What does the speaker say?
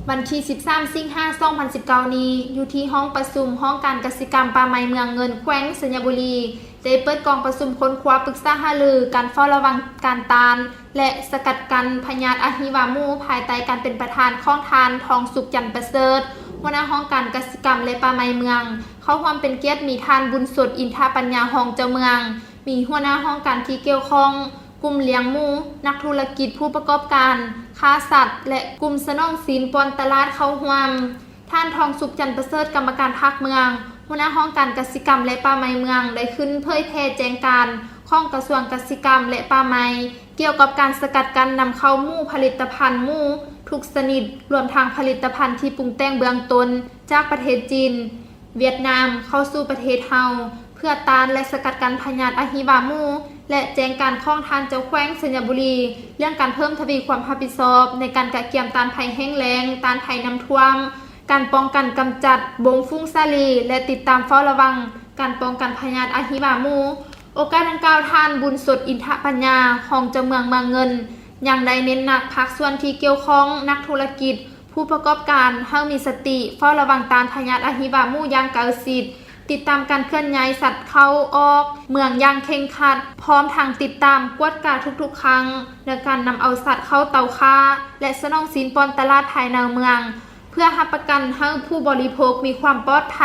ວັນທີສິບສາມ ສິງຫາ ສອງພັນສິບເກົ້ານີ້ ຢູ່ທີ່ຫ້ອງປະຊຸມຫ້ອງການກະສິກຳປ່າໄມ້ເມືອງເງິນ ແຂວງໄຊຍະບູລີ ໄດ້ເປີດກອງປະຊຸມຄົ້ນຄວ້າປຶກສາຫາລືການເຝົ້າລະວັງການຕ້ານ ແລະ ສະກັດກັ້ນພະຍາດອະຫິວາໝູ ພາຍໃຕ້ການເປັນປະທານຂອງທ່ານ ທອງສຸກ ຈັນປະເສີດ ຫົວໜ້າຫ້ອງການກະສິກຳ ແລະ ປ່າໄມ້ເມືອງ, ເຂົ້າຮ່ວມເປັນກຽດມີທ່ານ ບຸນສົດ ອິນທະປັນຍາ ຮອງເຈົ້າເມືອງ, ມີຫົວໜ້າຫ້ອງການທີ່ກ່ຽວຂ້ອງ, ກຸ່ມລ້ຽງໝູ, ນັກທຸລະກິດ, ຜູ້ປະກອບການຄ້າສັດ ແລະ ກຸ່ມສະໜອງຊີ້ນປ້ອນຕະຫຼາດເຂົ້າຮ່ວມ. ທ່ານ ທອງສຸກ ຈັນປະເສີດ ກຳມະການພັກເມືອງ, ຫົວໜ້າຫ້ອງການກະສິກຳ ແລະ ປ່າໄມ້ເມືອງ ໄດ້ຂຶ້ນເຜີຍແຜ່ແຈ້ງການຂອງກະຊວງກະສິກຳ ແລະ ປ່າໄມ້ ກ່ຽວກັບການສະກັດກັ້ນນຳເຂົ້າໝູ ຜະລິດຕະພັນໝູທຸກຊະນິດ, ລວມທັງຜະລິດຕະພັນທີ່ປຸງແຕ່ງເບື້ອງຕົ້ນຈາກປະເທດຈີນ, ຫວຽດນາມ ເຂົ້າສູ່ປະເທດເຮົາ ເພື່ອຕ້ານ ແລະ ສະກັດກັ້ນພະຍາດອະຫິວາໝູ ແລະ ແຈ້ງການຂອງທ່ານເຈົ້າແຂວງໄຊຍະບູລີ ເລື່ອງການເພີ່ມທະວີຄວາມຮັບຜິດຊອບໃນການກະກຽມຕ້ານໄພແຫ້ງແລ້ງ, ຕ້ານໄພນ້ຳຖ້ວມ, ການປ້ອງກັນກຳຈັດບົງຝູງສາລີ ແລະ ຕິດຕາມເຝົ້າລະວັງການປ້ອງກັນພະຍາດອະຫິວາໝູ. ໂອກາດດັ່ງກ່າວ, ທ່ານ ບຸນສົດ ອິນທະປັນຍາ ຮອງເຈົ້າເມືອງເມືອງເງິນ ຍັງໄດ້ເນັ້ນໜັກພາກສ່ວນທີ່ກ່ຽວຂ້ອງ, ນັກທຸລະກິດ, ຜູ້ປະກອບການ ໃຫ້ມີສະຕິເຝົ້າລະວັງຕ້ານພະຍາດອະຫິວາໝູຢ່າງໃກ້ຊິດ, ຕິດຕາມການເຄື່ອນຍ້າຍສັດເຂົ້າອອກເມືອງຢ່າງເຄັ່ງຄັດ, ພ້ອມທັງຕິດຕາມກວດກາທຸກໆຄັ້ງໃນການນຳເອົາສັດເຂົ້າເຕົາຂ້າ ແລະ ສະໜອງຊີ້ນປ້ອນຕະຫຼາດພາຍໃນເມືອງ ເພື່ອຮັບປະກັນໃຫ້ຜູ້ບໍລິໂພກມີຄວາມປອດໄພ.